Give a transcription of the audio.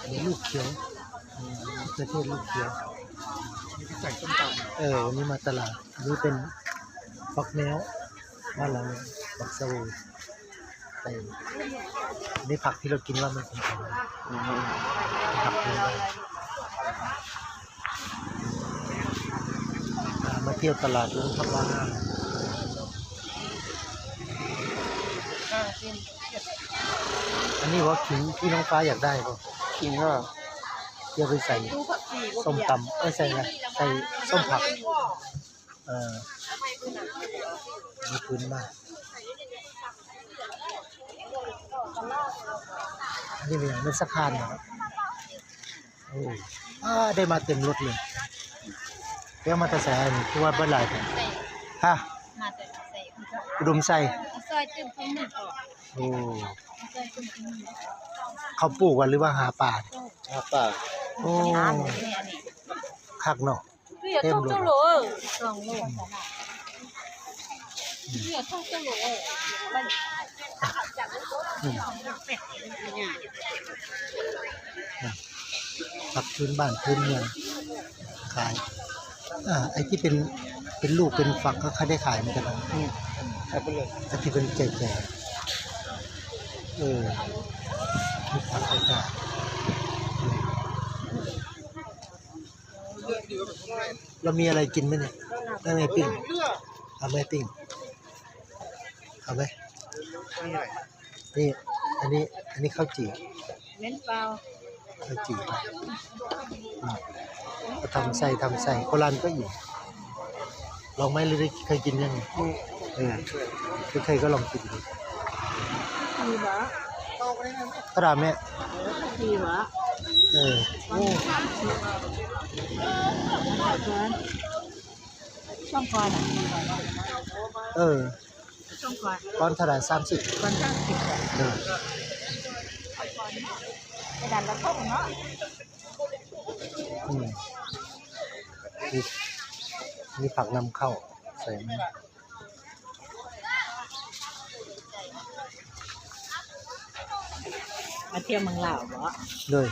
ອັນນີ້ລູກຂຽວ ອືມ ມະເຂືອເທດລູກຂຽວ ນີ້ໃສ່ສົ້ມຕຳ ເອີ ວັນນີ້ມາຕະຫຼາດ ອັນນີ້ເປັນບັກແມວ ບ້ານເຮົາບັກສະໂຫວ ໃສ່ ອັນນີ້ຜັກທີ່ເຮົາກິນວ່າມັນເປັນຫຍັງ ອືມ ຜັກເປັນຫຍັງ ອ່າ ມາທ່ຽວຕະຫຼາດລົງທັບມາ ອັນນີ້ບໍ່ ຂີງທີ່ນ້ອງຟ້າຢາກໄດ້ບໍ່? ຂີງກໍ ຈະໄປໃສ່ສົ້ມຕຳ ເອີ ໃສ່ຫຍັງ ໃສ່ສົ້ມຜັກ ເອີ ມີຄືນມາ ອັນນີ້ແມ່ນຫຍັງ? ແມ່ນສະຄານເນາະ. ໂອ້ ອາ ໄດ້ມາເຕັມລົດເລີຍ. ໄປເອົາມາແຕ່ໃສອັນນີ້ ຄືວ່າເບິດຫຼາຍແທ້? ຮະ? ມາແຕ່ໃສ? ອຸດົມໄຊ. ມາຊ່ອຍຕື່ມເຂົ້າໜຶ້ມກໍ. ໂອ້ ມາຊ່ອຍຕື່ມເຂົ້າໜຶ້ມ. ເຂົາປູກຫວາ ຫຼືວ່າຫາປາ? ຫາປາ. ໂອ້ ຄັກເນາະ. ເຕັມລົດ ສອງໂລ ອືມ ອືມ ຜັກພື້ນບ້ານພື້ນເມືອງຂາຍ. ອ່າ ໄອ້ທີ່ເປັນ ເປັນລູກເປັນຝັກ ເຂົາ ເຂົາໄດ້ຂາຍເໝືອນກັນເນາະ. ອືມ ຂາຍໄປເລີຍ ໄອ້ທີ່ເພິ່ນແຈກ ເອີ ມີຜັກຂາຍ. ເຮົາມີອະໄລກິນໄໝນີ້? ແມ່ປີ້ງ ເອົາແມ່ປີ້ງ ເອົາໄໝ? ນີ້ ອັນນີ້ ອັນນີ້ເຂົ້າຈີ່ ເໝັນເປົ່າ ເຂົ້າຈີ່ ອືມ ເອົາທຳໃສ່ ທຳໃສ່ ຄົນລາວກໍອີ່ມ. ລອງໄໝ ຫຼືໄດ້ເຄີຍກິນຍັງ? ອືມ ເອີ ເຄີຍ ເຄີຍກໍລອງກິນດູ. ດີບໍ່? ເທົ່າໃດແມ່? ດີບໍ່? ເອີ ໂອ້ ສອງກ້ອນ ເອີ ສອງກ້ອນ ກ້ອນເທົ່າໃດ? ສາມສິບ ກ້ອນສາມສິບ. ເອີ ໄປດັນລະທົງເນາະ. ອືມ ມີ ມີຜັກນຳເຂົ້າໃສ່ມາ. ມາທ່ຽວເມືອງລາວບໍ? ໂດຍ.